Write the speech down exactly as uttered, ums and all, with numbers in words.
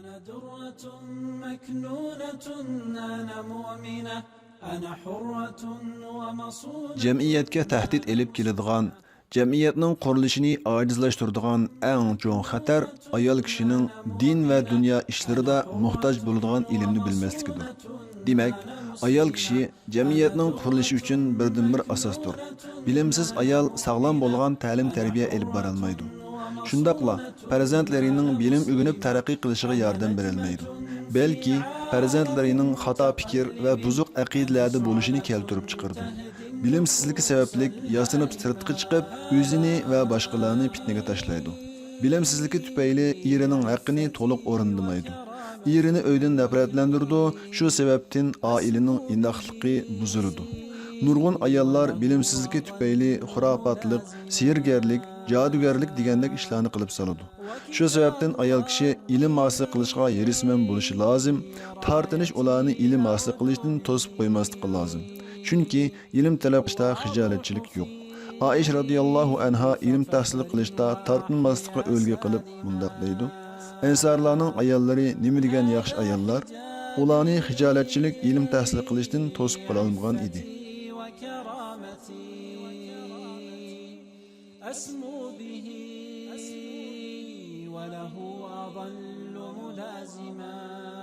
أنا درة مكنونة، أنا مؤمنة، أنا حرة ومصونة. جەمئىيەتكە تەھدىت ئېلىپ كېلىدىغان، جەمئىيەتنىڭ قۇرۇلۇشىنى ئاجىزلاشتۇرىدىغان ئەڭ چوڭ خەتەر ئايال كىشىنىڭ دىن ۋە دۇنيا ئىشلىرىدا موھتاج بولىدىغان ئىلىمنى بىلمەسلىكىدۇر. دېمەك، ئايال كىشى جەمئىيەتنىڭ قۇرۇلۇشى ئۈچۈن بىردىنبىر ئاساستۇر. بىلىمسىز ئايال ساغلام بولغان تەلىم-تەربىيە ئېلىپ بارالمايدۇ. شۇنداقلا پەرزەنتلىرىنىڭ بىلىم ئۆگىنىپ تەرەققىي قىلىشىغا ياردەم بېرەلمەيدۇ. بەلكى پەرزەنتلىرىنىڭ خاتا پىكىر ۋە بۇزۇق ئەقىدىلەردە بولۇشىنى كەلتۈرۈپ چىقىرىدۇ. بىلىمسىزلىكى سەۋەبلىك ياسىنىپ سىرتقا چىقىپ، ئۆزىنى ۋە باشقىلارنى پىتنىگە تاشلايدۇ. بىلىمسىزلىكى تۈپەيلى ئېرىنىڭ ھەققىنى تولۇق ئورۇندىمايدۇ. ئېرىنى ئۆيدىن نەپرەتلەندۈرىدۇ، شۇ سەۋەبتىن ئائىلىنىڭ ئىناقلىقى بۇزۇلىدۇ. نۇرغۇن ئاياللار بىلىمسىزلىكى تۈپەيلى خۇراپاتلىق، سېھىرگەرلىك، جادۇگەرلىك دېگەندەك ئىشلارنى قىلىپ سالىدۇ. شۇ سەۋەبتىن ئايال كىشى ئىلىم ھاسىل قىلىشقا ھېرىسمەن بولۇشى لازىم، تارتىنىش ئۇلارنى ئىلىم ھاسىل قىلىشتىن توسۇپ قويماسلىقى لازىم. چۈنكى ئىلىم تەلەپ قىلىشتا خىجالەتچىلىك يوق. ئائىشە رەزىياللاھۇ ئەنھا ئىلىم تەھسىل قىلىشتا تارتىنماسلىققا ئۈلگە قىلىپ مۇنداق دەيدۇ: ئەنسارلارنىڭ ئاياللىرى نېمە دېگەن ياخشى ئاياللار! ئۇلارنى خىجالەتچىلىك ئىلىم تەھسىل قىلىشتىن توسۇپ قالالمىغان ئىدى. أسمو به وله أظل ملازما.